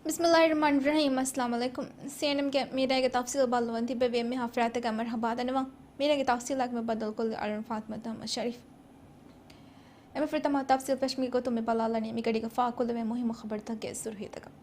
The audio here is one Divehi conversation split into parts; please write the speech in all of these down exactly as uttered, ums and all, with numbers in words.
ބިސްމިއްލާހިއްރަޙްމާނިއްރަޙީމް. އައްސަލާމު ޢަލައިކުމް. ސީއެންއެމްގެ މިރޭގެ ތަފްސީލް ބައްލަވަން ތިއްބެވި އެންމެހާ ފަރާތްތަކަށް މަރުޙަބާ ދަންނަވަން. މިރޭގެ ތަފްސީލާއެކު މި ބައްދަލުކޮށްލީ އަޅުން ފާތިމަތު އަޙްމަދު ޝަރީފް. އެންމެ ފުރަތަމަ ތަފްސީލް ފެށުމުގެ ގޮތުން މި ބަލާލަނީ މިގަޑީގަ ފާހަގަކޮށްލެވޭ މުހިއްމު ޚަބަރުތަކުގެ ސުރުޚީތަކަށް.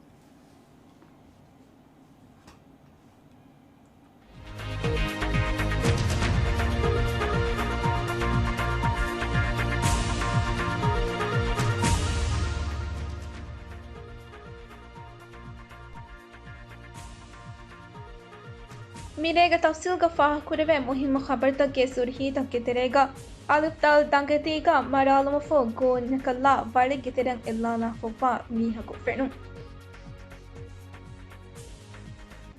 މިރޭގެ ތަފްސީލްގަ ފާހަގަކުރެވޭ މުހިއްމު ޚަބަރުތަކުގެ ސުރުޚީތަކުގެ ތެރޭގަ، އަލިފް ދާލް ދަނގެތީގަ މަރާލުމަށްފަހު ގޯންޏަކަށްލާ ވަޅެއްގެ ތެރެއަށް އެއްލާލާފައިވާ މީހަކު ފެނުން.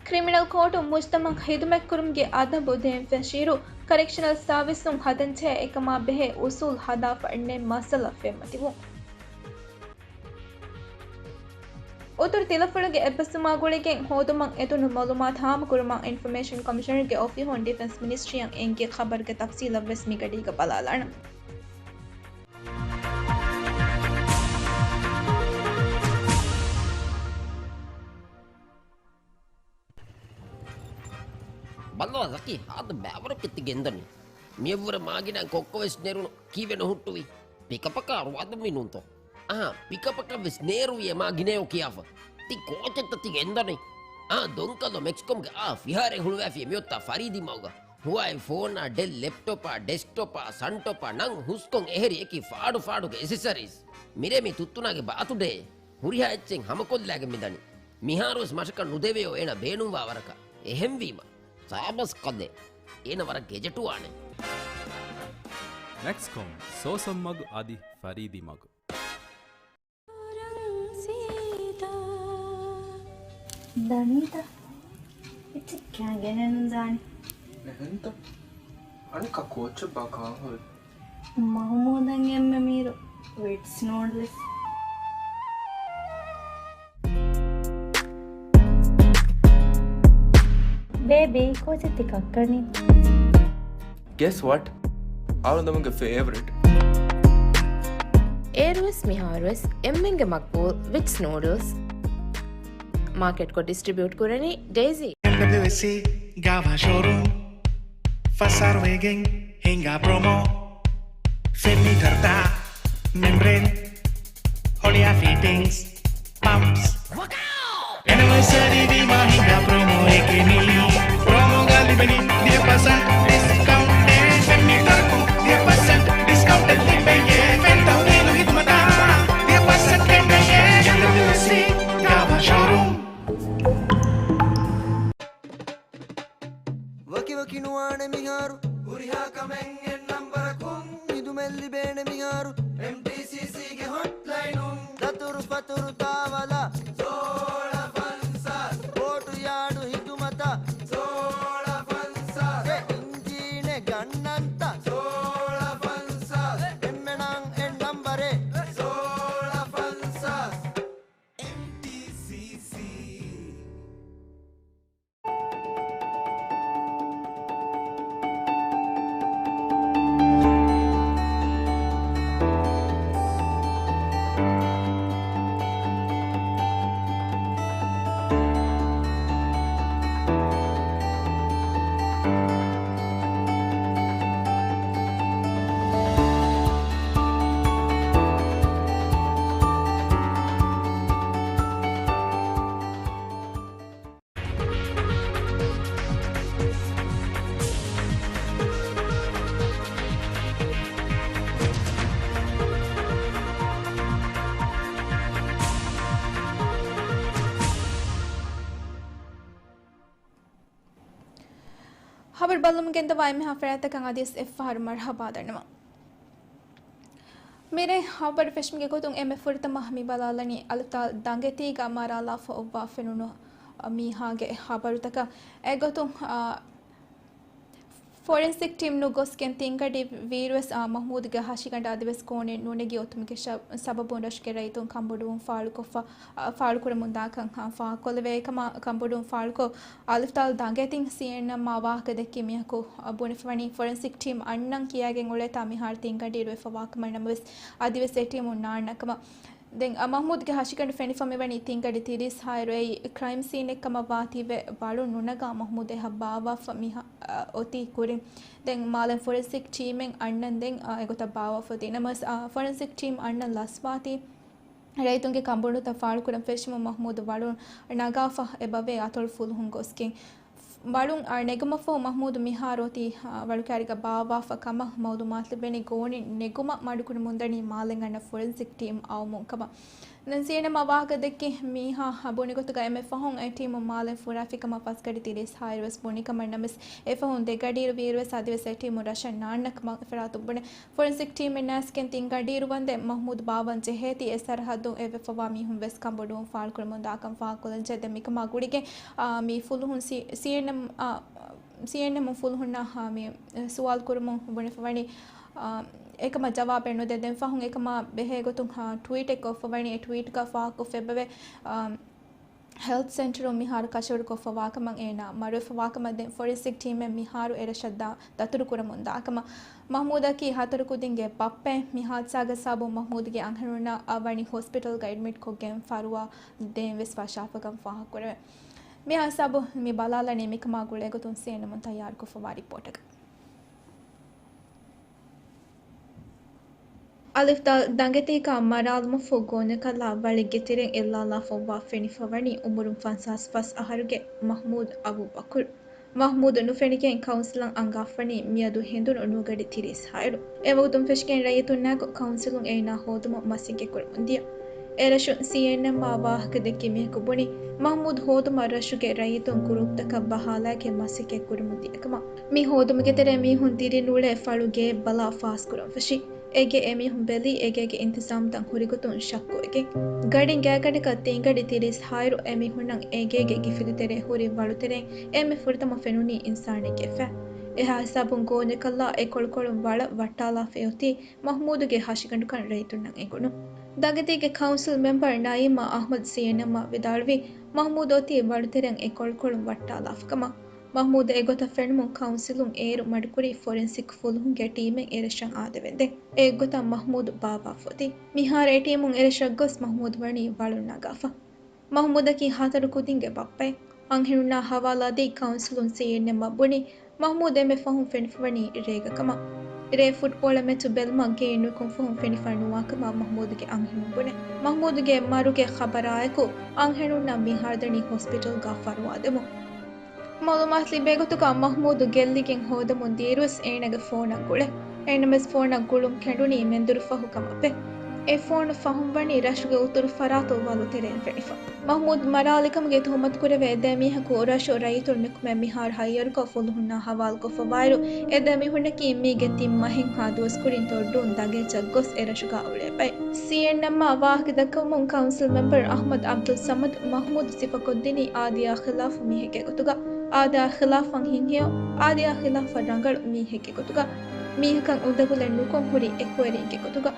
ކްރިމިނަލް ކޯޓު މުޖްތަމަޢަށް ހިދުމަތްކުރުމުގެ އަދަބު ދޭން ފެށިއިރު، ކަރެކްޝަނަލް ސާވިސުން ހަދަންޖެހޭ އެކަމާ ބެހޭ އުސޫލް ހަދާފަ އެންނެ މައްސަލަ ފެންމަތިވުން. އުތުރު ތިލަފުޅުގެ އެއްބަސްވުމާ ގުޅިގެން ހޯދުމަށް އެދުނު މައުލޫމާތު ހާމަކުރުމަށް އިންފޮމޭޝަން ކޮމިޝަނަރުގެ އޮފީހުން ޑިފެންސް މިނިސްޓްރީއަށް އެންގި ޚަބަރުގެ ތަފްސީލަށްވެސް މިގަޑީގަ ބަލާލާނަން. ބައްލަވާ ޒަކީ، ހާދަ ބައިވަރަކަށް ތި ގެންދަނީ. މިއަށްވުރެ މާގިނައިން ކޮއްކޮވެސް ނެރުނު، ކީއްވެ ނުހުއްޓުވީ؟ ޕިކަޕަކާ ރުވާދުންވީ ނޫންތޯ؟ އަހާ، ޕިކަޕަކަށްވެސް ނޭރުވިއޭ މާ ގިނައޯ ކިޔާފަ. ތި ކޯޗެއްތަ ތި ގެންދަނީ؟ އާ، ދޮންކަލޯ މެކްސްކޮމްގެ އާ ފިހާރައެއް ހުޅުވާފިޔޭ މިއޮތާ ފަރީދީމަގަ. ހުވާއި ފޯނާ، ޑެލް ލެޕްޓޮޕާ، ޑެސްކްޓޮޕާ، ސަންޓޮޕާ ނަން ހުސްކޮން އެހެރި އެކި ފާޑު ފާޑުގެ އެސެސަރީސް. މިރޭ މި ތުއްތުނާގެ ބާތުޑޭ. ހުރިހާ އެއްޗެއް ހަމަކޮށްލާގެން މިދަނީ. މިހާރުވެސް މަށަކަށް ނުދެވެޔޯ އޭނަ ބޭނުންވާ ވަރަކަށް. އެހެންވީމަ، ސާބަސް ކަލޭ. އޭނަ ވަރަށް ގެޖެޓުވާނެ. މެކްސްކޮމް، ސޯސަން މަގު އަދި ފަރީދީ މަގު. ދަނީތަ؟ އެއްޗެއް ކާން ގެނެއްނުދާނެ. އެހެންތަ؟ އަނެއްކާ ކޯއްޗެއްބާ ކާން ހުރީ؟ މަހުމޫދަށް އެންމެ މީރު ވިޓްސް ނޫޑްލްސް. ބޭބީ، ކޯޗެއް ތި ކައްކަނީ؟ Guess what? އަޅުގަނޑުމެންގެ ފޭވަރިޓް. އޭރުވެސް މިހާރުވެސް އެންމެންގެ މަގްބޫލް ވިޓްސް ނޫޑްލްސް. މާކެޓްކޮށް ޑިސްޓްރިބިއުޓް ކުރަނީ ޑޭޒީ. އެމްޑަބްލިއުއެސްސީ ގާވާ ޝޯރޫމް. ފަސް އަހަރު ވެގެން ހިނގާ ޕްރޮމޯ. ފެންނިޓަރުތައް، މެމްބްރޭން، ހޮޅިއާ ފިޓިންގްސް، ޕަމްޕްސް. އެނިވަރސަރީ ވީމާ ހިނގާ ޕްރޮމޯއެކޭ މީ. ޕްރޮމޯގަ ލިބެނީ ދިހަ ޕަސެންޓް ޑިސްކައުންޓެއް. ފެންނިޓަރަކުން ދިހަ ޕަސެންޓް ޑިސްކައުންޓެއް ލިބެޔޭ. ފެން ތަހުލީލު ހިދުމަތާ ދިހަ ޕަސެންޓް ކެނޑެޔޭ. އެމްޑަބްލިއުއެސްސީ ގާވާ ޝޯރޫމް. ވަކިވަކި ނުވާނެ މިހާރު. ހުރިހާ ކަމެއް އެއް ނަންބަރަކުން. ހިދުމަތް ލިބޭނެ މިހާރު. އެމްޓީސީސީގެ ހޮޓްލައިނުން. ދަތުރު ފަތުރު ތާވަލަށް. ސޯޅަ ފަންސާސް. ބޯޓު ޔާޑު ހިދުމަތަށް. ސޯޅަ ފަންސާސް. އެ އިންޖީނެއް ގަންނަންތަ؟ ސޯޅަ ފަންސާސް. އެންމެނަށް އެއް ނަންބަރެއް. ސޯޅަ ފަންސާސް. އެމްޓީސީސީ. ހަބަރު ބައްލަމުން ގެންދަވާ އެންމެހާ ފަރާތްތަކަށް އަދިވެސް އެއްފަހަރު މަރުޙަބާ ދަންނަވަން. މިރޭ ހަބަރު ފެށުމުގެ ގޮތުން އެންމެ ފުރަތަމަ މި ބަލާލަނީ އަލިފް ދާލް ދަނގެތީގަ މަރާލާފަ އޮއްވާ ފެނުނު މީހާގެ ހަބަރުތަކަށް. އެގޮތުން، އާ، ފޮރެންސިކް ޓީމް ނުގޮސްގެން ތިންގަޑި ވީއިރުވެސް، އާ، މަހްމޫދުގެ ހަށިގަނޑަށް އަދިވެސް ގޯނެއް ނުނެގި އޮތުމުގެ ޝަ-، ސަބަބުން ރަށުގެ ރައްޔިތުން ކަންބޮޑުވުން ފާޅުކޮށްފަ-، އާ، ފާޅުކުރަމުންދާކަން، އާ، ފާހަގަކޮށްލެވޭ. އެކަމާ ކަންބޮޑުވުން ފާޅުކޮށް، އަލިފް ދާލް ދަނގެތިން ސީއެންއެމްއާ ވާހަކަ ދެއްކި މީހަކު، އާ، ބުނެފަވަނީ ފޮރެންސިކް ޓީމް އަންނަން ކިޔާގެން އުޅޭތާ މިހާރު ތިންގަޑިއިރު ވެފަވާކަމަށް. ނަމަވެސް އަދިވެސް އެ ޓީމުން ނާންނަކަމަށް. ދެން މަހްމޫދުގެ ހަށިގަނޑު ފެނިފަ މިވަނީ ތިންގަޑި ތިރީސް ހާއިރު އެއީ ކްރައިމް ސީނެއް ކަމަށް ވާތީވެ، ވަޅު ނުނަގާ މަހްމޫދު އެހާ ބާއްވާފަ މިހާ އޮތީ ކުރިން. ދެން މާލެ ފޮރެންސިކް ޓީމެއް އަންނަން ދެން އެގޮތަށް ބާއްވާފަ އޮތީ. ނަމަވެސް ފޮރެންސިކް ޓީމް އަންނަން ލަސްވާތީ ރައްޔިތުންގެ ކަނބޮޑުތައް ފާޅުކުރަން ފެށުމުން މަހްމޫދު ވަޅު ނަގާފަ އެބަވޭ އަތޮޅު ފުލުހުން ގޮސްގެން. ވަޅު ނެގުމަށްފަހު މަހްމޫދު މިހާރު އޮތީ ވަޅު ކާރިގަ ބާއްވާފަ ކަމަށް މައުލޫމާތު ލިބެނީ. ގޯނި ނެގުމަށް މަޑުކުރަމުންދަނީ މާލެ އަންނަ ފޮރެންސިކް ޓީމް އައުމުން ކަމަށް. ދެން ސީއެންއެމް ވާހަކަ ދެއްކި މީހާ ބުނި ގޮތުގަ އެންމެ ފަހުން އެ ޓީމު މާލެ ފުރާފި ކަމަށް ފަސްގަޑި ތިރީސް ހާއިރުވެސް ބުނި ކަމަށް. ނަމަވެސް އެފަހުން ދެގަޑިއިރު ވީއިރުވެސް އަދިވެސް އެ ޓީމު ރަށަށް ނާންނަ ކަމަށް އެފަރާތުން ބުނެ. ފޮރެންސިކް ޓީމެއް ނައިސްގެން ތިން ގަޑިއިރު ވަންދެން މަހްމޫދު ބާއްވަން ޖެހޭތީ އެ ސަރަހައްދުން އެއްވެފަވާ މީހުން ވެސް ކަނބޮޑުވުން ފާޅުކުރަމުން ދާކަން ފާހަގަކޮށްލަންޖެހޭ. ދެން މިކަމާ ގުޅިގެން މި ފުލުހުން ސީއެންއެމް، ސީއެންއެމް ފުލުހުންނާ މި ސުވާލު ކުރުމުން ބުނެފަ ވަނީ އެކަމަށް ޖަވާބެއް ނުދޭ. ދެން ފަހުން އެކަމާ ބެހޭ ގޮތުން ޓްވީޓެއް ކޮށްފަ ވަނީ. އެ ޓްވީޓްގަ ފާހަގަކޮށްފަ އެބަވޭ. ހެލްތް ސެންޓަރުން މިހާރު ކަށަވަރުކޮށްފަ ވާކަމަށް އޭނާ މަރުވެފަ ވާކަމަށް. ދެން ފޮރެންސިކް ޓީމެއް މިހާރު އެރަށަށް ދާ ދަތުރު ކުރަމުން ދާކަމަށް. މަހްމޫދަކީ ހަތަރު ކުދިންގެ ބައްޕައެއް. މި ހާދިސާގެ ސަބަބުން މަހްމޫދުގެ އަންހެނުންނާ ވަނީ ހޮސްޕިޓަލްގަ އެޑްމިޓްކޮށްގެން ފަރުވާ ދޭން ވެސް ވަށާފަކަން ފާހަގަކުރެވޭ. މި ހިސާބު މި ބަލާލަނީ މިކަމާ ގުޅޭގޮތުން ސީއެންއެމުން ތައްޔާރުކޮށްފަވާ ރިޕޯޓަކަށް. އަލިފް ދަ-، ދަނގެތީގަ މަރާލުމަށްފަހު ގޯނެކަލާ ވަޅެއްގެ ތެރެއިން އެއްލާލާފައިވާ ފެނިފަ ވަނީ އުމުރުން ފަންސާސް ފަސް އަހަރުގެ މަހްމޫދު އަބޫބަކުރު. މަހްމޫދު ނުފެނިގެން ކައުންސިލަށް އަންގާފަނީ މިއަދު ހެނދުނު ނުވަގަޑި ތިރީސް ހާއިރު. އެވަގުތުން ފެށިގެން ރައްޔިތުންނާއެކު ކައުންސިލުން އޭނާ ހޯދުމަށް މަސައްކަތް ކުރަމުން ދިޔަ. އެރަށުން ސީއެންއެމްއާ ވާހަކަ ދެއްކި މީހަކު ބުނި، މަހްމޫދު ހޯދުމަށް ރަށުގެ ރައްޔިތުން ގުރޫޕްތަކަށް ބަހާލާގެން މަސައްކަތް ކުރަމުން ދިޔަ ކަމަށް. މި ހޯދުމުގެ ތެރޭ މީހުން ދިރިނޫޅޭ ފަޅު ގެއެއް ބަލާ ފާސްކުރަން ފެށި. އޭގެ އެމީހުން ބެލީ އޭގޭގެ އިންތިޒާމްތައް ހުރިގޮތުން ޝައްކުވެގެން. ގަޑިން ގާތްގަނޑަކަށް ތިންގަޑި ތިރީސް ހާއިރު އެމީހުންނަށް އޭގޭގެ ގިފިލި ތެރޭ ހުރި ވަޅުތެރެއިން އެންމެ ފުރަތަމަ ފެނުނީ އިންސާނެއްގެ ފައި. އެހާ ހިސާބުން ގޯނެކަލާ އެ ކޮޅުކޮޅުން ވަޅަށް ވައްޓާލާފައި އޮތީ މަހްމޫދުގެ ހަށިގަނޑުކަން ރައްޔިތުންނަށް އެނގުނު. ދަނގެތީގެ ކައުންސިލް މެމްބަރ ނައީމާ އަޙްމަދު ސީއެންއެމްއަށް ވިދާޅުވީ، މަހްމޫދު އޮތީ ވަޅުތެރެއިން އެ ކޮޅުކޮޅުން ވައްޓާލާފަ ކަމަށް. މަހްމޫދު އެގޮތަށް ފެނުމުން ކައުންސިލުން އޭރު މަޑުކުރީ ފޮރެންސިކް ފުލުހުންގެ ޓީމެއް އެރަށަށް އާދެވެންދެން. އެއްގޮތަށް މަހްމޫދު ބާއްވާފަ އޮތީ. މިހާރު އެ ޓީމުން އެރަށަށް ގޮސް މަހްމޫދު ވަނީ ވަޅު ނަގާފަ. މަހްމޫދަކީ ހަތަރު ކުދިންގެ ބައްޕައެއް. އަންހެނުންނާ ހަވާލާދީ ކައުންސިލުން ސީއެންއެމްއަށް ބުނި، މަހްމޫދު އެންމެ ފަހުން ފެނިފަވަނީ ރޭގަ ކަމަށް. ރޭ ފުޓްބޯޅަ މެޗު ބެލުމަށް ގެއިން ނުކުން ފަހުން ފެނިފަ ނުވާ ކަމަށް މަހްމޫދުގެ އަންހެނުން ބުނެ. މަހްމޫދުގެ މަރުގެ ޚަބަރާއެކު އަންހެނުންނަށް މިހާރު ދަނީ ހޮސްޕިޓަލްގަ ފަރުވާދެމުން. މައުލޫމާތު ލިބޭ ގޮތުގަ މަހްމޫދު ގެއްލިގެން ހޯދަމުން ދިޔައިރުވެސް އޭނާގެ ފޯނަށް ގުޅޭ. އެހެންނަމަވެސް ފޯނަށް ގުޅުން ކެނޑުނީ މެންދުރު ފަހު ކަމަށްވެ. އެ ފޯނު ފަހުން ވަނީ ރަށުގެ އުތުރު ފަރާތު ވަލު ތެރެއިން ފެނިފަ. މަހްމޫދު މަރާލިކަމުގެ ތުހުމަތު ކުރެވޭ ދެ މީހަކު ރަށު ރައްޔިތުން ނިކުމެ މިހާރު ހައްޔަރުކޮށް ފުލުހުންނާ ހަވާލުކޮށްފަ ވާއިރު، އެ ދެ މީހުންނަކީ މީގެ ތިން މަހެއްހާ ދުވަސް ކުރިން ދޮއްޑޫން ދަނގޭޗަށް ގޮސް އެ ރަށުގަ އުޅޭ ބައެއް. ސީއެންއެމްއާ ވާހަކަ ދައްކަމުން ކައުންސިލް މެމްބަރު އަޙްމަދު އަބްދުއްސަމަދު މަހްމޫދު ސިފަކޮށްދިނީ އާދަޔާ ޚިލާފު މީހެއްގެ ގޮތުގަ. އާދަޔާ ޚިލާފަށް ހިތްހެޔޮ، އާދަޔާ ޚިލާފަށް ރަނގަޅު މީހެއްގެ ގޮތުގަ. މީހަކަށް އުނދަގުލެއް ނުކޮށް ހުރި އެކުވެރިންގެ ގޮތުގަ.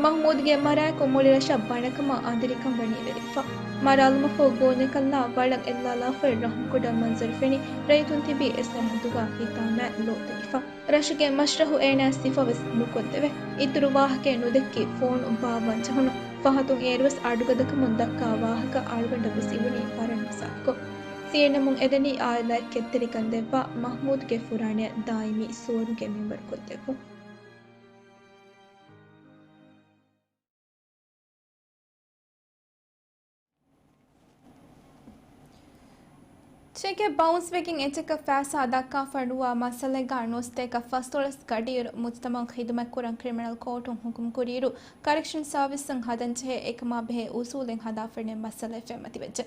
މަހްމޫދުގެ މަރާއެކު މުޅި ރަށަށް ބަނޑަކަމާ އަނދިރިކަން ވަނީ ވެރިފަ. މަރާލުމަށްފަހު ގޯނެކަށްލާ ވަޅަށް އެއްލާލާފައި ރަހުމްކުޑަ މަންޒަރު ފެނި، ރައްޔިތުން ތިބީ އެ ސަރަހައްދުގަ ހިތާމައިން ލޯތަނިފަ. ރަށުގެ މަޝްރަހު އޭނާ ސިފަވެސް ނުކޮށްދެވޭ. އިތުރު ވާހަކައެއް ނުދެއްކި ފޯނު ބާއްވަން ޖެހުނު. ފަހަތުން އޭރުވެސް އަޑުގަދަކަމުން ދައްކާ ވާހަކަ އަޅުގަނޑަށްވެސް އިވުނީ ވަރަށް ނުސާފުކޮށް. ސީއެންއެމުން އެދެނީ އާއިލާއަށް ކެތްތެރިކަން ދެއްވާ މަހްމޫދުގެ ފުރާނަޔަށް ދާއިމީ ސުވަރުގެ މިންވަރު ކޮށްދެއްވުން. ޗެކެއް ބައުންސްވެގެން އެޗެކަށް ފައިސާ ދައްކާފަ ނުވާ މައްސަލައެއްގަ ނޫސްތަކަށް ފަސްދޮޅަސް ގަޑިއިރު މުޖްތަމަޢަށް ޚިދުމަތް ކުރަން ކްރިމިނަލް ކޯޓުން ޙުކުމް ކުރިއިރު، ކަރެކްޝަން ސާވިސްއަށް ހަދަންޖެހޭ އެކަމާ ބެހޭ އުސޫލެއް ހަދާފަ ނެތް މައްސަލައެއް ފެންމަތިވެއްޖެ.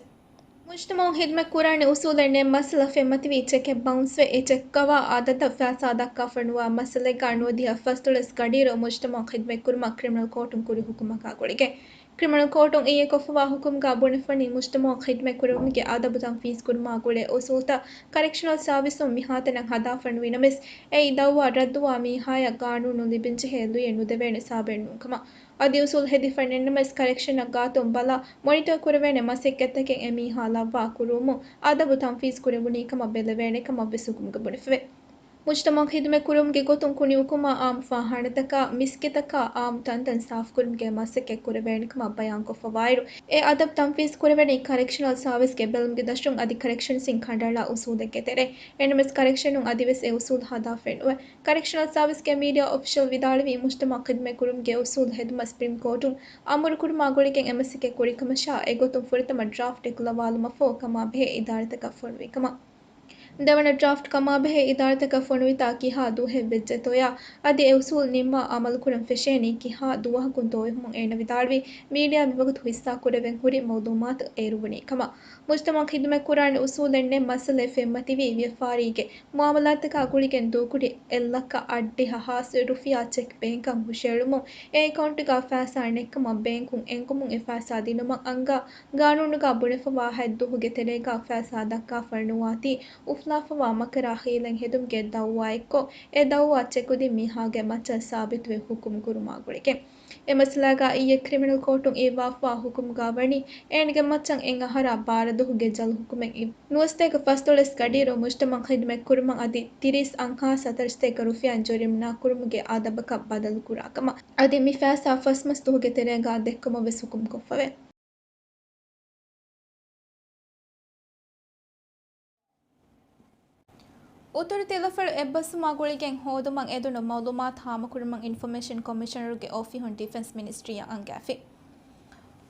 މުޖްތަމަޢުން ޚިދުމަތް ކުރާނެ އުސޫލެއް ނެތް މައްސަލަ ފެންމަތިވީ ޗެކެއް ބައުންސްވެ، އެ ޗެކް ކަވާ އަދަދަށް ފައިސާ ދައްކާފަ ނުވާ މައްސަލައެއްގަ ނުވަދިހަ ފަސްދޮޅަސް ގަޑިއިރު މުޖްތަމަޢުން ޚިދުމަތް ކުރުމަށް ކްރިމިނަލް ކޯޓުން ކުރި ޙުކުމަކާ ގުޅިގެން. ކްރިމިނަލް ކޯޓުން އިއްޔެ ކޮށްފަވާ ޙުކުމްގަ ބުނެފަނީ މުޖްތަމަޢުން ޚިދުމަތް ކުރެވުމުގެ އަދަބު ތަންފީޒް ކުރުމާ ގުޅޭ އުސޫލްތައް ކަރެކްޝަނަލް ސާވިސުން މިހާތަނަށް ހަދާފަ ނުވި ނަމަވެސް، އެއީ ދައުވާ ރައްދުވާ މީހާޔަށް ގާނޫނުން ލިބެންޖެހޭ ލުޔެއް ނުދެވޭނެ ސަބަބެއް ނޫންކަމަށް. އަދި އުސޫލް ހެދިފަ ނެތްނަމަވެސް، ކަރެކްޝަނަށް ގާތުން ބަލާ، މޮނިޓަ ކުރެވޭނެ މަސައްކަތްތަކެއް އެ މީހާ ލައްވާ ކުރުވުމުން އަދަބު ތަންފީޒް ކުރެވުނީ ކަމަށް ބެލެވޭނެ ކަމަށް ވެސް ހުކުމުގަ ބުނެފަވޭ. މުޖްތަމަޢަށް ޚިދުމަތް ކުރުމުގެ ގޮތުން ކުނި އުކުމާ އާއްމު ފާޚާނަތަކާ، މިސްކިތަކާ އާއްމު ތަންތަން ސާފުކުރުމުގެ މަސައްކަތް ކުރެވޭނެ ކަމަށް ބަޔާންކޮށްފަވާއިރު، އެ އަދަބު ތަންފީޒު ކުރެވެނީ ކަރެކްޝަނަލް ސާވިސްގެ ބެލުމުގެ ދަށުން އަދި ކަރެކްޝަންސްއިން ކަނޑައަޅާ އުސޫލެއްގެ ތެރޭ. އެހެންނަމަވެސް ކަރެކްޝަނުން އަދިވެސް އެ އުސޫލު ހަދާފައެއް ނުވޭ. ކަރެކްޝަނަލް ސާވިސްގެ މީޑިއާ އޮފިޝަލް ވިދާޅުވީ، މުޖްތަމަޢަށް ޚިދުމަތް ކުރުމުގެ އުސޫލު ހެދުމަށް ސްޕްރީމް ކޯޓުން އަމުރު ކުރުމާ ގުޅިގެން އެ މަސައްކަތް ކުރި ކަމަށާ، އެގޮތުން ފުރަތަމަ ޑްރާފްޓް އެކުލަވާލުމަށްފަހު ކަމާބެހޭ އިދާރަތަކަށް ފޮނުވި ކަމަށް. ދެވަނަ ޑްރާފްޓް ކަމާބެހޭ އިދާރަތަކަށް ފޮނުވިތާ ކިހާ ދުވަހެއް ވެއްޖެތޯޔާ، އަދި އެ އުސޫލު ނިންމާ އަމަލުކުރަން ފެށޭނީ ކިހާ ދުވަހަކުންތޯ އެހުމުން އޭނަ ވިދާޅުވީ، މީޑިއާ މިވަގުތު ހިއްސާ ކުރެވެން ހުރި މައުލޫމާތު އޭރުވަނީ ކަމަށް. މުޖްތަމަޢަށް ޚިދުމަތް ކުރާނެ އުސޫލެއް ނެތް މައްސަލައެއް ފެންމަތިވީ، ވިޔަފާރީގެ މުޢާމަލާތަކާ ގުޅިގެން ދޫކުރި އެއްލައްކަ އަށްޑިހަ ހާސް ރުފިޔާ ޗެކް ބޭންކަށް ހުށައެޅުމުން، އެ އެކައުންޓުގަ ފައިސާ ނެތްކަމަށް ބޭންކުން އެންގުމުން އެ ފައިސާ ދިނުމަށް އަންގާ ގާނޫނުގަ ބުނެފަވާ ހަތް ދުވަހުގެ ތެރޭގަ ފައިސާ ދައްކާފަ ނުވާތީ، އުފުލާފަވާ މަކަރާ ހީލަތް ހެދުމުގެ ދައުވާއެއްކޮށް، އެ ދައުވާ ޗެކުދިން މީހާގެ މައްޗަށް ސާބިތުވެ ޙުކުމް ކުރުމާ ގުޅިގެން. އެ މައްސަލާގަ އިއްޔެ ކްރިމިނަލް ކޯޓުން އިއްވާފަވާ ޙުކުމްގަ ވަނީ، އޭނަގެ މައްޗަށް އެއް އަހަރާ ބާރަ ދުވަހުގެ ޖަލް ޙުކުމެއް ނުވަސަތޭކަ ފަސްދޮޅަސް ގަޑިއިރު މުޖްތަމަޢަށް ޚިދުމަތް ކުރުމަށް އަދި ތިރީސް އަށް ހާސް ހަތަރުސަތޭކަ ރުފިޔާއިން ޖުރިމަނާ ކުރުމުގެ އަދަބަކަށް ބަދަލު ކުރާ ކަމަށް. އަދި މި ފައިސާ ފަސް މަސް ދުވަހުގެ ތެރޭގަ ދެއްކުމަށް ވެސް ޙުކުމް ކޮށްފަވޭ. އުތުރު ތިލަފަޅު އެއްބަސްވުމާ ގުޅިގެން ހޯދުމަށް އެދުނު މައުލޫމާތު ހާމަކުރުމަށް އިންފޮމޭޝަން ކޮމިޝަނަރުގެ އޮފީހުން ޑިފެންސް މިނިސްޓްރީއަށް އަންގާފި.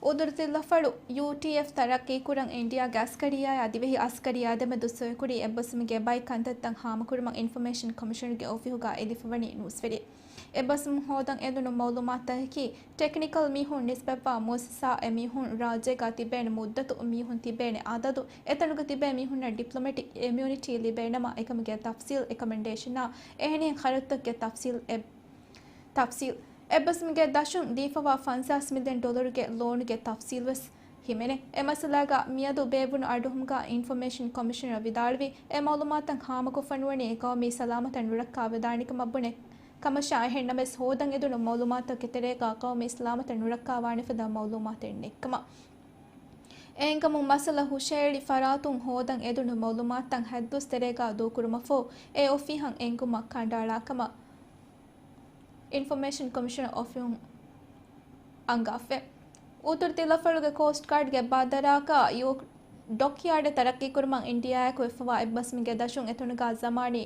އުތުރު ތިލަފަޅު ޔޫޓީއެފް ތަރައްޤީކުރަން އިންޑިއާގެ އަސްކަރިއްޔާއާ ދިވެހި އަސްކަރިއްޔާ ދެމެދު ސޮއިކުރި އެއްބަސްވުމުގެ ބައި ކަންތައްތައް ހާމަކުރުމަށް އިންފޮމޭޝަން ކޮމިޝަނަރުގެ އޮފީހުގަ އެދިފަވަނީ ނޫސްވެރި. އެއްބަސްވުން ހޯދަން އެދުނު މައުލޫމާތުތަކަކީ، ޓެކްނިކަލް މީހުން ނިސްބަތްވާ މުއައްސަސާ، އެ މީހުން ރާއްޖޭގަ ތިބޭނެ މުއްދަތު، މީހުން ތިބޭނެ އަދަދު، އެތަނުގަ ތިބޭ މީހުންނަށް ޑިޕްލޮމެޓިކް އިމިއުނިޓީ ލިބޭނަމަ، އެކަމުގެ ތަފްސީލް، އެކަމެންޑޭޝަނާ އެހެނިހެން ޚަރަދުތަކުގެ ތަފްސީލް އެ-، ތަފްސީލް. އެއްބަސްވުމުގެ ދަށުން ދީފަވާ ފަންސާސް މިލިއަން ޑޮލަރުގެ ލޯނުގެ ތަފްސީލްވެސް ހިމެނޭ. އެ މައްސަލާގަ މިއަދު ބޭއްވުނު އަޑުއެހުމުގަ އިންފޮމޭޝަން ކޮމިޝަނަރ ވިދާޅުވީ، އެ މައުލޫމާތުތައް ހާމަކޮށްފަ ނުވަނީ އެ ޤައުމީ ސަލާމަތަށް ނުރައްކާވެދާނެކަމަށް ބުނެ ކަމަށާ، އެހެންނަމަވެސް ހޯދަން އެދުނު މައުލޫމާތުތަކުގެ ތެރޭގަ ޤައުމީ ސަލާމަތަށް ނުރައްކާވާނެ ފަދަ މައުލޫމާތެއް ނެތްކަމަށް. އެހެންކަމުން މައްސަލަ ހުށައެޅި ފަރާތުން ހޯދަން އެދުނު މައުލޫމާތުތައް ހައްދުވަސް ތެރޭގަ ދޫކުރުމަށްފަހު، އެ އޮފީހަށް އެންގުމަށް ކަނޑައަޅާ ކަމަށް އިންފޮމޭޝަން ކޮމިޝަނަރ އޮފީހުން އަންގާފަ. އުތުރު ތިލަފަޅުގެ ކޯސްޓް ގާޑްގެ ބަނދަރަކަށް ޔޯ-، ޑޮކްޔާޑެއް ތަރައްޤީކުރުމަށް އިންޑިއާއާއެކު ވެފަވާ އެއްބަސްވުމުގެ ދަށުން އެތަނުގަ ޒަމާނީ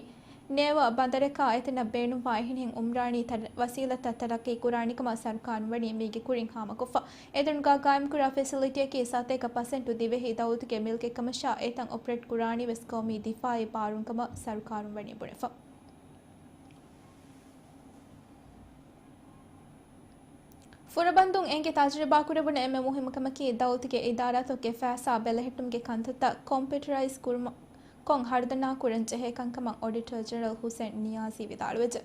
ނޭވަލް ބަނދަރަކާ އެތަނަށް ބޭނުންވާ އެހެނިހެން އުމްރާނީ ތަރަ-، ވަސީލަތްތައް ތަރައްޤީކުރާނެ ކަމަށް ސަރުކާރުން ވަނީ މީގެ ކުރިން ހާމަކޮށްފަ. އެތަނުގަ ޤާއިމްކުރާ ފެސިލިޓީއަކީ ސަތޭކަ ޕަސެންޓު ދިވެހި ދައުލަތުގެ މިލްކެއް ކަމަށާ، އެތަން އޮޕަރޭޓް ކުރާނީ ވެސް ޤައުމީ ދިފާޢީ ބާރުން ކަމަށް ސަރުކާރުން ވަނީ ބުނެފަ. ފުރަބަންދުން އެނގި ތަޖުރިބާކުރެވުނު އެންމެ މުހިއްމު ކަމަކީ، ދައުލަތުގެ އިދާރާތަކުގެ ފައިސާ ބެލެހެއްޓުމުގެ ކަންތައްތައް ކޮމްޕިއުޓަރައިޒް ކުރުމަށް ކޮން ހަރުދަނާ ކުރަން ޖެހޭ ކަންކަމަށް އޮޑިޓަރ ޖެނެރަލް ހުސެން ނިޔާޒީ ވިދާޅުވެއްޖެ.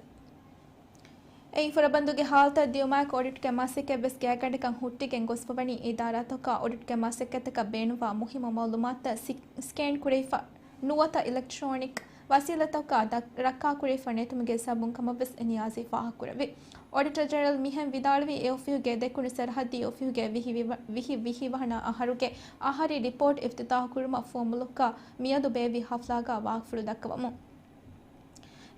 އެއީ ފުރަބަންދުގެ ހާލަތަށް ދިއުމާއެކު އޮޑިޓްގެ މަސައްކަތް ވެސް ގާތްގަނޑަކަށް ހުއްޓިގެން ގޮސްފަވަނީ، އިދާރާތަކުގަ އޮޑިޓްގެ މަސައްކަތަކަށް ބޭނުންވާ މުހިއްމު މައުލޫމާތުތައް ސި-، ސްކޭން ކުރެވިފަ ނުވަތަ އިލެކްޓްރޯނިކް ވަސީލަތަކުގަ ދަ-، ރައްކާކުރެވިފަ ނެތުމުގެ ސަބަބުން ކަމަށް ވެސް ނިޔާޒީ ފާހަގަކުރެއްވި. އޮޑިޓަރ ޖެނެރަލް މިހެން ވިދާޅުވީ، އެ އޮފީހުގެ ދެކުނު ސަރަހައްދީ އޮފީހުގެ ވިހި ވި-، ވިހި ވިހި ވަނަ އަހަރުގެ އަހަރީ ރިޕޯޓް އިފްތިތާޙު ކުރުމަށް ފުވައްމުލުއްކަ މިއަދު ބޭއްވި ޙަފްލާގަ ވާހަކަފުޅު ދައްކަވަމުން.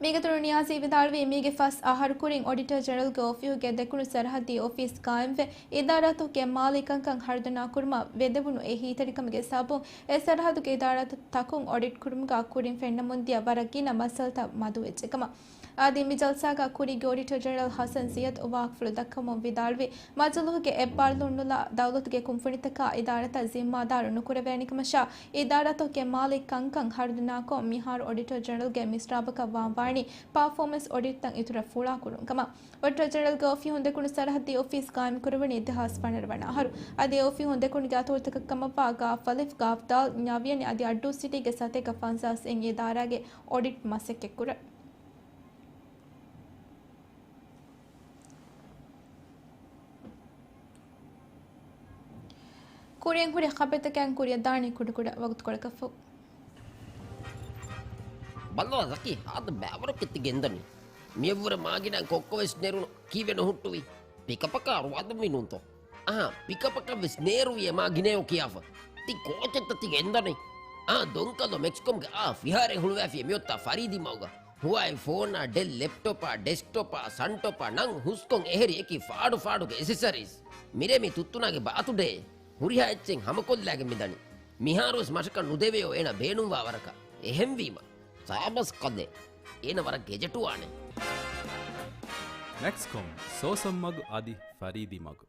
މީގެ އިތުރުން ނިޔާޒީ ވިދާޅުވީ، މީގެ ފަސް އަހަރު ކުރިން އޮޑިޓަރ ޖެނެރަލްގެ އޮފީހުގެ ދެކުނު ސަރަހައްދީ އޮފީސް ގާއިމްވެ، އިދާރާތަކުގެ މާލީ ކަންކަން ހަރުދަނާ ކުރުމަށް ވެދެވުނު އެހީތެރިކަމުގެ ސަބަބުން، އެ ސަރަހައްދުގެ އިދާރާތަކުން އޮޑިޓް ކުރުމުގަ ކުރިން ފެންނަމުންދިޔަ ވަރަށް ގިނަ މައްސަލަތައް މަދުވެއްޖެކަމަށް. އަދި މި ޖަލްސާގަ ކުރީގެ އޮޑިޓަރ ޖެނެރަލް ހަސަން ޒިޔަދު ވާހަކަފުޅު ދައްކަވަމުން ވިދާޅުވި، މަޖިލީހުގެ އެއްބާރުލުންނުލާ ދައުލަތުގެ ކުންފުނިތަކާ އިދާރާތައް ޒިންމާދާރު ނުކުރެވޭނެކަމަށާ، އިދާރާތަކުގެ މާލީ ކަންކަން ހަރުދަނާކޮށް، މިހާރު އޮޑިޓަރ ޖެނެރަލްގެ މިސްރާބަކަށް ވާންވާނީ ޕާފޯމެންސް އޮޑިޓްތައް އިތުރަށް ފުޅާކުރުން ކަމަށް. އޮޑިޓަރ ޖެނެރަލްގެ އޮފީހުން ދެކުނު ސަރަހައްދީ އޮފީސް ގާއިމްކުރެވުނީ ދެހާސް ފަނަރަ ވަނަ އަހަރު. އަދި އެ އޮފީހުން ދެކުނުގެ އަތޮޅުތަކަށް ކަމަށްވާ ގާފް އަލިފް، ގާފް ދާލް، ނަވިޔަނި އަދި އައްޑޫ ސިޓީގެ ސަތޭކަ ފަންސާސް އިން އިދާރާގެ އޮޑިޓް މަސައްކަތް ކުރަން. ކުރިއަށް ހުރި ޚަބަރުތަކަށް ކުރިއަށް ދާނީ ކުޑަކުޑަ ވަގުތުކޮޅަކަށްފަހު. ބައްލަވާ ޒަކީ، ހާދަ ބައިވަރަކަށް ތި ގެންދަނީ. މިއަށްވުރެ މާގިނަ ކޮއްކޮ ވެސް ނެރުނު، ކީއްވެ ނުހުއްޓުވީ؟ ޕިކަޕަކަށް އަރުވާލަންވީ ނޫންތޯ؟ އާ، ޕިކަޕަކަށް ވެސް ނޭރުވި އެ މާގިނައޯ ކިޔާފަ. ތި ކޯޗެއްތަ ތި ގެންދަނީ؟ އާ، ދޮންކަލޯ މެކްސްކޮމްގެ އާ ފިހާރައެއް ހުޅުވާފި މިއޮތާ ފަރީދީ މަގުގަ. ހުވާއި ފޯނާ، ޑެލް ލެޕްޓޮޕާ، ޑެސްކްޓޮޕާ، ސަންޓޮޕާ ނަން ހުސްކޮން އެހެރި އެކި ފާޑު ފާޑުގެ އެސެސަރީސް. މިރޭ މި ތުއްތުނާގެ ބާތުޑޭ ހުރިހާ އެއްޗެއް ހަމަކޮށްލާގެން މިދަނީ. މިހާރުވެސް މަށަކަށް ނުދެވެޔޯ އޭނަ ބޭނުންވާ ވަރަކަށް. އެހެންވީމަ، ސާބަސް ކަލޭ. އޭނަ ވަރަށް ގެޖެޓުވާނެ. މެކްސްކޮމް، ސޯސަން މަގު އަދި ފަރީދީ މަގު.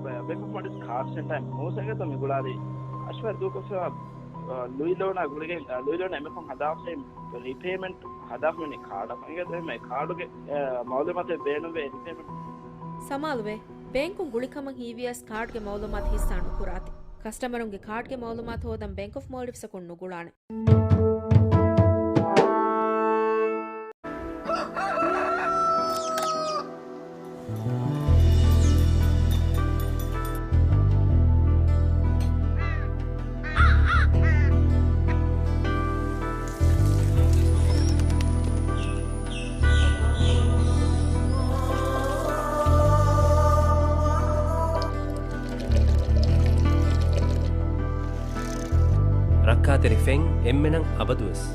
ބެ-، ބެންކް އޮފް މޯލްޑިވްސް ކާޑް ސެންޓަރ މޫސަގެތަ މި ގުޅާލީ އަޝްވަރު ދޫކޮށްފައިވާ، އަ، ލުއި ލޯނާ ގުޅިގެން، އަ، ލުއި ލޯނާ އެމެކޮން ހަދާފައި ރީޕޭމަންޓް ހަދާފަ މި ކާޑަށް އިނގޭތޯ އެހެން ކާޑުގެ، އަ، މައުލޫމާތެއް ބޭނުންވޭ ރީޕޭމަންޓް. ސަމާލުވޭ، ބޭންކުން ގުޅިކަމަށް ހީވިޔަސް ކާޑްގެ މައުލޫމާތު ހިއްސާ ނުކުރާތި. ކަސްޓަމަރުންގެ ކާޑްގެ މައުލޫމާތު ހޯދަން ބެންކް އޮފް މޯލްޑިވްސަކުން ނުގުޅާނެ. ރައްކާތެރި ފެން އެންމެނަށް އަބަދުވެސް.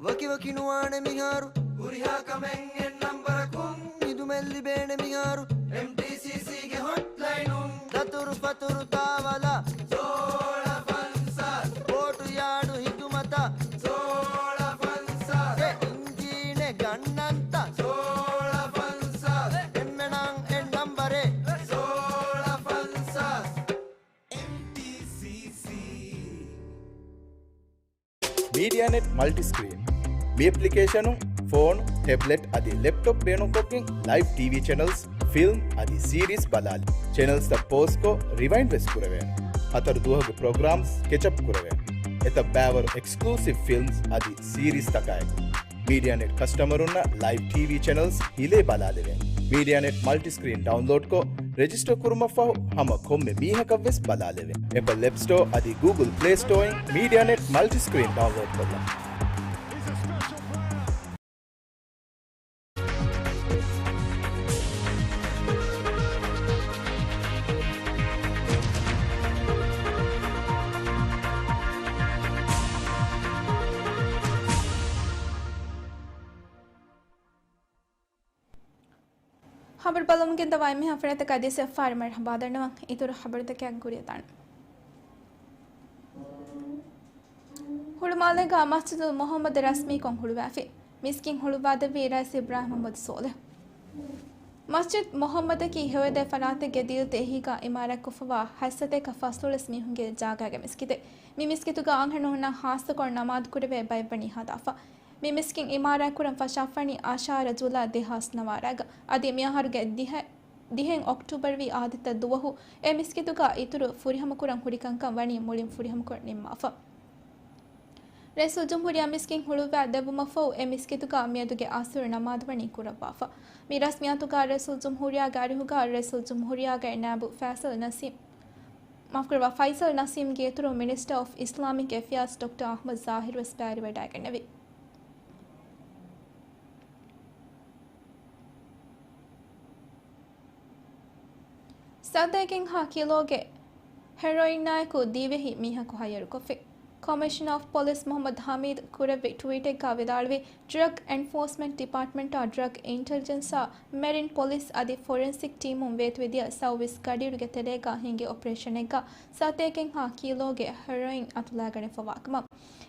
ވަކިވަކި ނުވާނެ މިހާރު. ހުރިހާ ކަމެއް އެއް ނަންބަރަކުން. ނިދުމެއް ލިބޭނެ މިހާރު. އެމްޓީސީސީގެ ހޮޓްލައިނުން. ދަތުރު ފަތުރު ތާވަލަށް. ސޯޅަ ފަންސާސް. ބޯޓު ޔާޑު ހިދުމަތަށް. ސޯޅަ ފަންސާސް. އެ އިންޖީނެއް ގަންނަންތަ؟ ސޯޅަ ފަންސާސް. އެންމެނަން އެއް ނަންބަރެއް. ސޯޅަ ފަންސާސް. އެމްޓީސީސީ. މީޑިއާނެޓް މަލްޓިސްކްރީން. މި އެޕްލިކޭޝަނުން ފޯނު، ޓެބްލެޓް އަދި ލެޕްޓޮޕް ބޭނުންކޮށްގެން ލައިވް ޓީވީ ޗެނަލްސް، ފިލްމް އަދި ސީރީސް ބަލާލި. ޗެނަލްސްތައް ޕޯޒްކޮށް ރިވައިންޑް ވެސް ކުރެވޭނެ. ހަތަރު ދުވަހުގެ ޕްރޮގްރާމްސް ކެޗަޕް ކުރެވޭނެ. އެތައް ބައިވަރު އެކްސްކްލޫސިވް ފިލްމްސް އަދި ސީރީސްތަކާއެކު. މީޑިއާނެޓް ކަސްޓަމަރުންނަށް ލައިވް ޓީވީ ޗެނަލްސް ހިލޭ ބަލާލެވޭނެ. މީޑިއާނެޓް މަލްޓިސްކްރީން ޑައުންލޯޑްކޮށް، ރެޖިސްޓަރ ކުރުމަށްފަހު ހަމަ ކޮންމެ މީހަކަށްވެސް ބަލާލެވޭނެ. އެޕަލް އެޕް ސްޓޯ އަދި ގޫގުލް ޕްލޭ ސްޓޯއިން މީޑިއާނެޓް މަލްޓިސްކްރީން ޑައުންލޯޑް ކޮށްލަން. ޚަބަރު ބަލަމުން ގެންދަވާ އެންމެހާ ފަރާތްތަކާ ދިޔަސް ފާރި މަރްޙަބާ ދަންނަވަން. އިތުރު ޚަބަރުތަކެއް އަންގުރިއަށް ދާން. ހުޅުމާލޭގަ މަސްޖިދުލް މުޙައްމަދު ރަސްމީކޮށް ހުޅުވާފި. މިސްކިތް ހުޅުވާދެއްވީ ރައީސް އިބްރާހިމް މުޙައްމަދު ޞޯލިޙް. މަސްޖިދުލް މުޙައްމަދަކީ ހެޔޮއެދޭ ފަރާތެއްގެ ދިރިއުޅުތައް އެހީގަ އިމާރާތްކޮށްފަވާ ހަތްސަތޭކަ ފަސްދޮޅަސް މީހުންގެ ޖާގައިގެ މިސްކިތެއް. މި މިސްކިތުގަ އަންހެނުންނަށް ޚާއްޞަކޮށް ނަމާދު ކުރެވޭ ބައެއް ވަނީ ހަދާފަ. މި މިސްކިތް އިމާރާތްކުރަން ފަށާފަވަނީ އަށާރަ ޖުލައި ދެހާސް ނަވާރައިގަ. އަދި މިއަހަރުގެ ދިހަ، ދިހައިން އޮކްޓޫބަރު ވީ އާދިއްތަ ދުވަހު އެ މިސްކިތުގަ އިތުރު ފުރިހަމަކުރަން ހުރިކަންކަން ވަނީ މުޅިން ފުރިހަމަކޮށް ނިންމާފަ. ރައީސުލްޖުމްހޫރިއްޔާ މިސްކިތް ހުޅުވާ ދެއްވުމަށްފަހު އެ މިސްކިތުގަ މިއަދުގެ އަސުރު ނަމާދު ވަނީ ކުރައްވާފަ. މި ރަސްމިއްޔާތުގަ ރައީސުލްޖުމްހޫރިއްޔާގެ އަރިހުގަ ރައީސުލްޖުމްހޫރިއްޔާގެ ނައިބު ފައިސަލް ނަސީމް، މާފުކުރައްވާ، ފައިސަލް ނަސީމްގެ އިތުރުން މިނިސްޓަރ އޮފް އިސްލާމިކް އެފެއާޒް ޑޮކްޓަރ އަޙްމަދު ޒާހިރު ވެސް ބައިވެރިވެވަޑައިގެންނެވި. ސަތޭކައެއްހާ ކިލޯގެ ހެރޮއިނާއެކު ދިވެހި މީހަކު ހައްޔަރުކޮށްފި. ކޮމިޝަނަރ އޮފް ޕޮލިސް މުޙައްމަދު ހަމީދު ކުރެއްވި ޓްވީޓެއްގަ ވިދާޅުވީ، ޑްރަގް އެންފޯސްމަންޓް ޑިޕާޓްމަންޓާ ޑްރަގް އިންޓެލިޖެންސާ މެރިން ޕޮލިސް އަދި ފޮރެންސިކް ޓީމުން ވޭތުވެދިޔަ ސައުވީސް ގަޑިއިރުގެ ތެރޭގަ ހިނގި އޮޕަރޭޝަނެއްގަ ސަތޭކައެއްހާ ކީލޯގެ ހެރޮއިން އަތުލައިގަނެފަވާކަމަށް.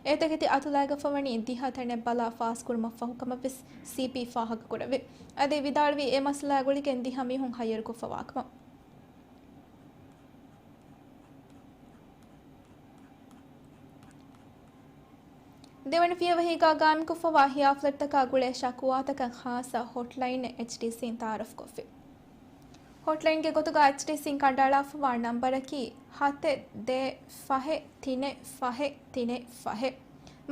އެތަކެތި އަތުލައިގަފަވަނީ ދިހަ ތަނެއް ބަލާ ފާސްކުރުމަށްފަހު ކަމަށްވެސް ސީޕީ ފާހަގަކުރެއްވި. އަދި ވިދާޅުވީ އެ މައްސަލާގުޅިގެން ދިހަ މީހުން ހައްޔަރުކޮށްފަވާކަމަށް. ދެވަނަ ފިޔަވަހީގާ ގާއިމްކޮށްފަވާ ހިޔާ ފްލެޓްތަކާ ގުޅޭ ޝަކުވާތަކަށް ޚާއްޞަ ހޮޓްލައިނެއް އެޗްޑީސީން ތައާރަފްކޮށްފި. ހޮޓްލައިންގެ ގޮތުގަ އެޗްޑީސީން ކަނޑައަޅާފަވާ ނަންބަރަކީ ހަތެއް ދޭއް ފަހެއް ތިނެއް ފަހެއް ތިނެއް ފަހެއް.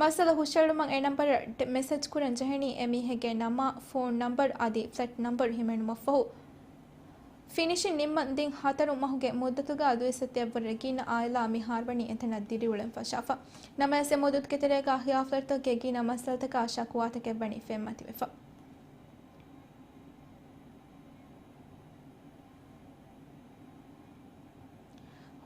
މައްސަލަ ހުށައެޅުމަށް އެ ނަންބަރަށް ޓެ-، މެސެޖް ކުރަން ޖެހެނީ އެ މީހެއްގެ ނަމާ، ފޯން ނަންބަރު އަދި ފްލެޓް ނަންބަރު ހިމެނުމަށްފަހު. ފިނިޝިން ނިންމަން ދިން ހަތަރު މަހުގެ މުއްދަތުގަ ދުއިސައްތަ އެއްވަރަށް ގިނަ އާއިލާ މިހާރު ވަނީ އެތަނަށް ދިރިއުޅެން ފަށާފަ. ނަމަވެސް އެ މުއްދަތުގެ ތެރޭގަ ހިޔާ ފްލެޓްތަކުގެ ގިނަ މައްސަލަތަކާ ޝަކުވާތަކެއް ވަނީ ފެންމަތިވެފަ.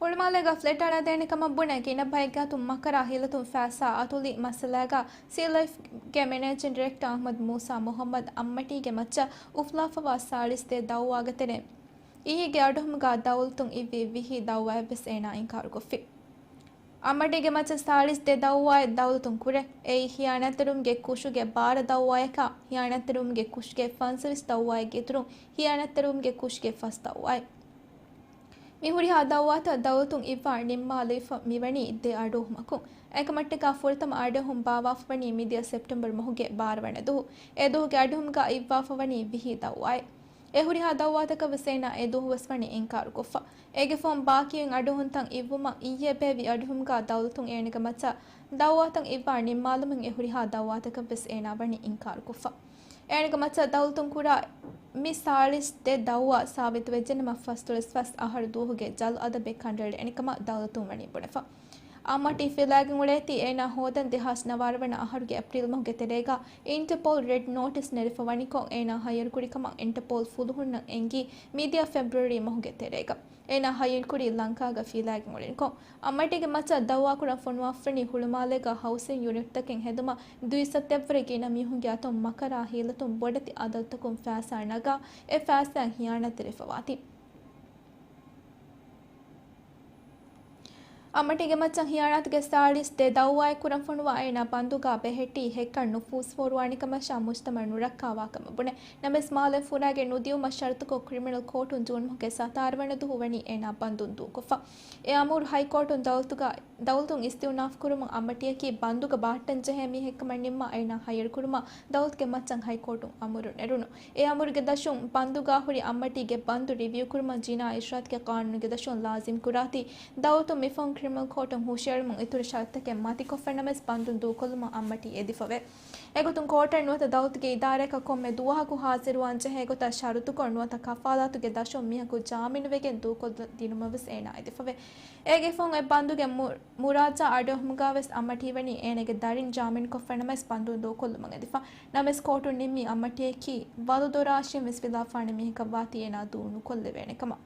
ހުޅުމާލޭގަ ފްލެޓް އަޅައިދޭނެ ކަމަށް ބުނެ ގިނަ ބައެއްގެ އަތުން މަކަރާ ހިލަތުން ފައިސާ އަތުލި މައްސަލާގަ ސީ ލައިފްގެ މެނޭޖިން ޑިރެކްޓަރ އަޙްމަދު މޫސާ މުޙައްމަދު އައްމަޓީގެ މައްޗަށް އުފުލާފަވާ ސާޅީސް ދޭއް ދައުވާގެ ތެރެއިން އިއީގެ އަޑުއެހުމުގަ ދައުލަތުން އިއްވި ވިހި ދައުވާއެއްވެސް އޭނާ އިންކާރުކޮށްފި. އައްމަޓީގެ މައްޗަށް ސާޅީސް ދޭއް ދައުވާއެއް ދައުލަތުން ކުރޭ. އެއީ ހިޔާނާތްތެރިވުމުގެ ކުށުގެ ބާރަ ދައުވާޔަކާ، ހިޔާނާތްތެރިވުމުގެ ކުށުގެ ފަންސަވީސް ދައުވާއެއްގެ އިތުރުން ހިޔާނާތްތެރިވުމުގެ ކުށުގެ ފަސް ދައުވާއެއް. މި ހުރިހާ ދައުވާތައް ދައުލަތުން އިއްވާ ނިންމާލެވިފަ މިވަނީ ދެ އަޑުއެހުމަކުން. އެކަމަށްޓަކާ ފުރަތަމަ އަޑުއެހުން ބާއްވާފަ ވަނީ މިދިޔަ ސެޕްޓެމްބަރު މަހުގެ ބާރަ ވަނަ ދުވަހު. އެ ދުވަހުގެ އަޑުއެހުމުގަ އިއްވާފަ ވަނީ ވިހި ދައުވާއެއް. އެ ހުރިހާ ދައުވާތަކަށް ވެސް އޭނާ އެ ދުވަހު ވެސް ވަނީ އިންކާރުކޮށްފަ. އޭގެ ފަހުން ބާކީވެން އަޑުއެހުންތައް އިއްވުމަށް އިއްޔެ ބޭއްވި އަޑުއެހުމުގަ ދައުލަތުން އޭނާގެ މައްޗަށް ދައުވާތައް އިއްވާ ނިންމާލުމުން އެ ހުރިހާ ދައުވާތަކަށް ވެސް އޭނާ ވަނީ އިންކާރުކޮށްފަ. އޭނާގެ މައްޗަށް ދައުލަތުން ކުރާ މި ސާޅީސް ދޭއް ދައުވާ ސާބިތުވެއްޖެނަމަ ފަސްދޮޅަސް ފަސް އަހަރު ދުވަހުގެ ޖަލު އަދަބެއް ކަނޑައެޅޭނެ ކަމަށް ދައުލަތުން ވަނީ ބުނެފަ. އައްމަޓީ ފިލާގެން އުޅޭތީ އޭނާ ހޯދަން ދެހާސް ނަވާރަ ވަނަ އަހަރުގެ އޭޕްރީލް މަހުގެ ތެރޭގަ އިންޓަޕޯލް ރެޑް ނޯޓިސް ނެރެފަ ވަނިކޮށް، އޭނާ ހައްޔަރުކުރި ކަމަށް އިންޓަޕޯލް ފުލުހުންނަށް އެންގީ މިދިޔަ ފެބްރުއަރީ މަހުގެ ތެރޭގަ. އޭނާ ހައްޔަރުކުރީ ލަންކާގަ ފިލާގެން އުޅެނިކޮށް. އައްމަޓީގެ މައްޗަށް ދައުވާކުރަން ފޮނުވާފަވަނީ ހުޅުމާލޭގަ ހައުސިން ޔުނިޓްތަކެއް ހެދުމަށް ދުއިސައްތަ އެއްވަރަށް ގިނަ މީހުންގެ އަތުން މަކަރާ ހިލަތުން ބޮޑެތި އަދަދުތަކުން ފައިސާ ނަގާ، އެ ފައިސާއިން ހިޔާނާތްތެރިވެފަވާތީ. އައްމަޓީގެ މައްޗަށް ހިޔާނާތުގެ ސާޅީސް ދޭއް ދައުވާއެއް ކުރަން ފޮނުވާ އޭނާ ބަންދުގަ ބެހެއްޓީ ހެއްކަރު ނުފޫޒު ފޯރުވާނެ ކަމަށާ މުޖްތަމައަށް ނުރައްކާވާ ކަމަށް ބުނެ. ނަމަވެސް މާލެ ފުރާގެ ނުދިޔުމަށް ޝަރުތުކޮށް، ކްރިމިނަލް ކޯޓުން ޖޫން މަހުގެ ސަތާރަ ވަނަ ދުވަހު ވަނީ އޭނާ ބަންދުން ދޫކޮށްފަ. އެ އަމުރު ހައިކޯޓުން ދައުލަތުގަ، ދައުލަތުން އިސްތިއުނާފު ކުރުމުން އައްމަޓީއަކީ ބަންދުގަ ބަހައްޓަން ޖެހޭ މީހެއް ކަމަށް ނިންމާ އޭނާ ހައްޔަރު ކުރުމަށް ދައުލަތުގެ މައްޗަށް ހައިކޯޓުން އަމުރު ނެރުނު. އެ އަމުރުގެ ދަށުން ބަންދުގަ ހުރި އައްމަޓީގެ ބަންދު ރިވިއު ކުރުމަށް ޖިނާއީ އިޝްރާތުގެ ޤާނޫނުގެ ދަށުން ލާޒިމް ކުރާތީ، ދައުލަތުން މިފަހުން ކްރިމިނަލް ކޯޓުން ހުށައެޅުމުން އިތުރު ޝަރުތުތަކެއް މަތިކޮށްފަ ނަމަވެސް ބަންދުން ދޫކޮށްލުމަށް އައްމަޓީ އެދިފަވޭ. އެގޮތުން ކޯޓަށް ނުވަތަ ދައުލަތުގެ އިދާރާއަކަށް ކޮންމެ ދުވަހަކު ހާޒިރުވާން ޖެހޭ ގޮތަށް ޝަރުތުކޮށް، ނުވަތަ ކަފާލާތުގެ ދަށުން މީހަކު ޖާމިނުވެގެން ދޫކޮށްލަ ދިނުމަށް ވެސް އޭނާ އެދިފަވޭ. އޭގެ ފަހުން އެ ބަންދުގެ މު-، މުރާޖާ އަޑުއެހުމުގަ ވެސް އައްމަޓީ ވަނީ އޭނާގެ ދަރިން ޖާމިން ކޮށްފަ ނަމަވެސް ބަންދުން ދޫކޮށްލުމަށް އެދިފަ. ނަމަވެސް ކޯޓުން ނިންމީ އައްމަޓީއަކީ ވަލު ދޮރާށިން ވެސް ވިލާފާނެ މީހަކަށް ވާތީ އޭނާ ދޫ ނުކޮށްލެވޭނެ ކަމަށް.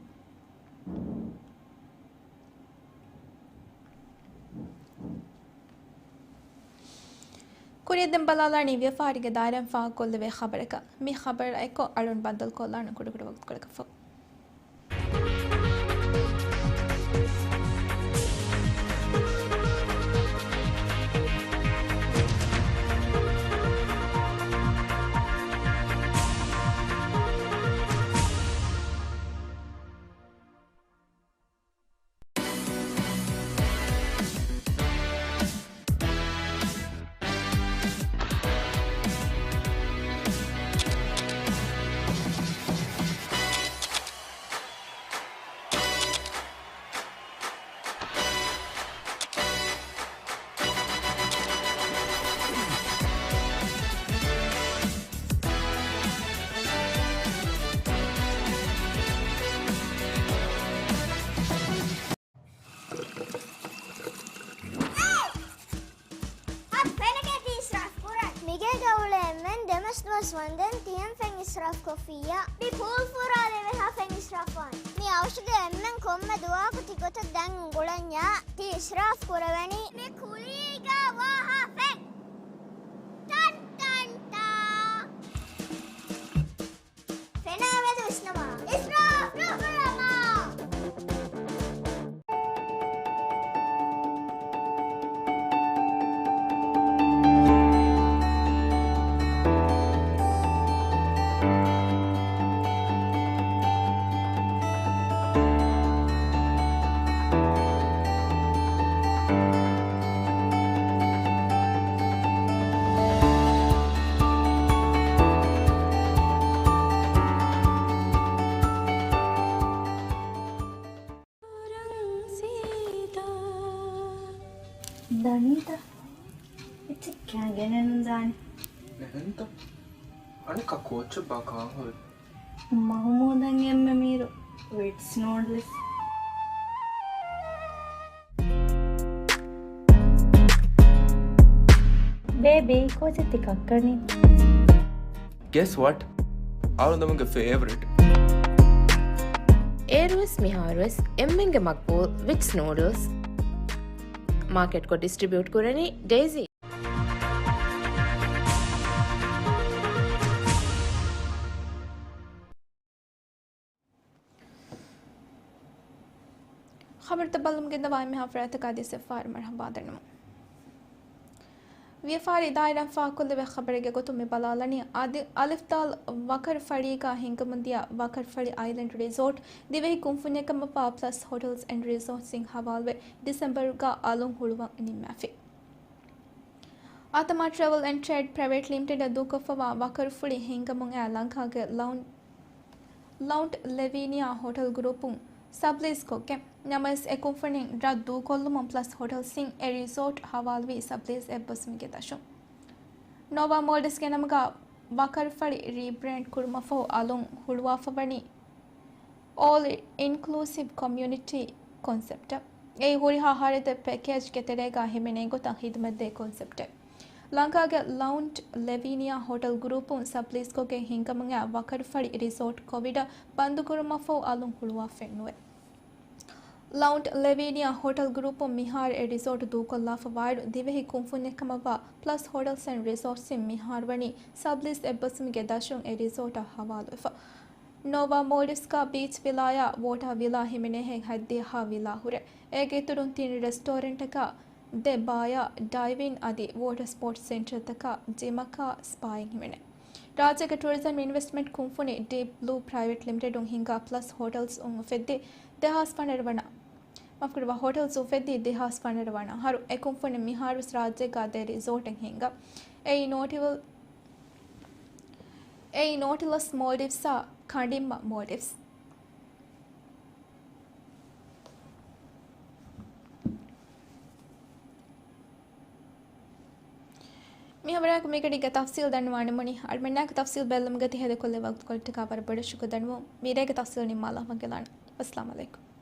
ކުރިއަށް ދެން ބަލާލާނީ ވިޔަފާރިގެ ދާއިރާއިން ފާހަގަކޮށްލެވޭ ޚަބަރަކަށް. މި ޚަބަރާ އެއްކޮށް އަޅުން ބައްދަލުކޮށްލާނަން ކުޑަކުޑަ ވަގުތުކޮޅަކަށްފަހު. އަދި ފެނަކޭ ތި އިސްރާފް ކުރަން. މިގޭގަ އުޅޭ އެންމެން ދެމަސް ދުވަސް ވަންދެން ތިޔަން ފެން އިސްރާފް ކޮށްފިއްޔާ. މި ޕޫލް ފުރާލެވޭހާ ފެން އިސްރާފް ވާން. މި އައުޝުގެ އެންމެން ކޮންމެ ދުވަހަކު ތި ގޮތަށް ދަން އުނގުޅަންޏާ ތި އިސްރާފް ކުރެވެނީ. މި ކުލީގަ ވާހާ ފެން. ޓަން ޓަން ޓާ. ފެނާ މެދު ވިސްނަމާ. އިސްރާފް ނުކުރަމާ. އެއްޗެއް ކާ ގެނެއްނުދާނެ. އެހެންތަ؟ އަނެއްކާ ކޯއްޗެއްބާ ކާން ހުރީ؟ މަހުމޫދަށް އެންމެ މީރު ވިޓްސް ނޫޑްލްސް. ބޭބީ، ކޯއްޗެއް ތި ކައްކަނީ؟ Guess what? އަޅުގަނޑުގެ ފޭވަރިޓް. އޭރުވެސް މިހާރުވެސް އެންމެންގެ މަގްބޫލް ވިޓްސް ނޫޑްލްސް. މާކެޓްކޮށް ޑިސްޓްރިބިއުޓް ކުރަނީ ޑޭޒީ. ޚަބަރުތައް ބަލަމުން ގެންދަވާ އެންމެހާ ފަރާތަކާ ދިސް ވިޔަފާރި މަރުޙަބާ ދަންނަމުން. ވިޔަފާރި ދާއިރާއިން ފާހަގަކޮށްލެވޭ ޚަބަރެއްގެ ގޮތުން މި ބަލާލަނީ، އަދި އަލިފްދާލް ވަކަރު ފަޅީގާ ހިންގަމުންދިޔަ ވަކަރު ފަޅި އައިލެންޑް ރިސޯޓް ދިވެހި ކުންފުންޏެއް ކަމަށްވާ ޕްލަސް ހޮޓެލްސް އެންޑް ރިސޯޓްސްއިން ހަވާލުވެ، ޑިސެމްބަރުގާ އަލުން ހުޅުވަން ނިންމާފި. އާތަމާ ޓްރެވެލް އެންޑް ޓްރޭޑް ޕްރައިވެޓް ލިމިޓެޑަށް ދޫކޮށްފަވާ ވަކަރުފުޅި ހިންގަމުން އައި ލަންކާގެ ލައުން-، ލައުންޑް ލެވީނިއާ ހޮޓެލް ގްރޫޕުން ސަބްލީސްކޮށްގެން. ނަމަވެސް އެ ކުންފުނިން ރަށް ދޫކޮށްލުމުން ޕްލަސް ހޮޓެލްސްއިން އެ ރިސޯޓް ހަވާލުވީ ސަބްލީސް އެއްބަސްވުމުގެ ދަށުން. ނޯވާ މޯލްޑިވްސްގެ ނަމުގަ ވަކަރުފަޅި ރީބްރޭންޑް ކުރުމަށްފަހު އަލުން ހުޅުވާފަވަނީ އޯލް އިންކްލޫސިވް ކޮމިއުނިޓީ ކޮންސެޕްޓަށް. އެއީ ހުރިހާ ހަރަދެއް ޕެކޭޖްގެ ތެރޭގަ ހިމެނޭ ގޮތަށް ޚިދުމަތްދޭ ކޮންސެޕްޓެއް. ލަންކާގެ ލައުންޑް ލެވީނިއާ ހޮޓެލް ގްރޫޕުން ސަބްލީސްކޮށްގެން ހިންގަމުން އައި ވަކަރުފަޅި ރިސޯޓް ކޮވިޑަށް ބަންދުކުރުމަށްފަހު އަލުން ހުޅުވާފައެއްނުވޭ. ލައުންޑް ލެވީނިއާ ހޮޓެލް ގްރޫޕުން މިހާރު އެ ރިސޯޓް ދޫކޮށްލާފަ ވާއިރު، ދިވެހި ކުންފުންޏެއްކަމަށްވާ ޕްލަސް ހޮޓެލްސް އެންޑް ރިސޯޓްސްއިން މިހާރު ވަނީ ސަބްލީސް އެއްބަސްވުމުގެ ދަށުން އެ ރިސޯޓަށް ހަވާލުވެފަ. ނޯވާ މޯލްޑިވްސްގަ ބީޗް ވިލާއާ ވޯޓާ ވިލާ ހިމެނޭހެން ހަތްދިހަ ވިލާ ހުރޭ. އޭގެ އިތުރުން ތިން ރެސްޓޯރެންޓަކާ، ދެ ބާއާ، ޑައިވިން އަދި ވޯޓަ ސްޕޯޓްސް ސެންޓަރތަކާ، ޖިމަކާ، ސްޕާއެއް ހިމެނޭ. ރާއްޖޭގެ ޓުއަރިޒަމް އިންވެސްޓްމަންޓް ކުންފުނި ޑީޕް ބްލޫ ޕްރައިވެޓް ލިމިޓެޑުން ހިންގާ ޕްލަސް ހޮޓެލްސް އުން އުފެއްދި ދެހާސް ފަނަރަ ވަނަ، މާފުކުރައްވާ، ހޮޓެލްސް އުފެއްދި ދެހާސް ފަނަރަ ވަނަ އަހަރު. އެ ކުންފުނި މިހާރުވެސް ރާއްޖޭގަ ދެ ރިސޯޓެއް ހިންގާ. އެއީ ނޯޓިވަލް، އެއީ ނޯޓިލަސް މޯލްޑިވްސްއާ ކަނޑިންމަ މޯލްޑިވްސް. މި ހަވަރާގެ މިގަޑީގެ ތަފްސީލް ދަންނަވާނެ މުނި. އަޅުމެންނާއެކު ތަފްސީލް ބެއްލުމުގަ ތި ހޭދަކޮށްލެއްވި ވަގުތުކޮޅަށްޓަކާ ވަރަށް ބޮޑަށް ޝުކުރު ދަންނަވަމުން. މިރޭގެ ތަފްސީލް ނިންމާލާ ވަންގިލާނަން. އައްސަލާމު ޢަލައިކުމް.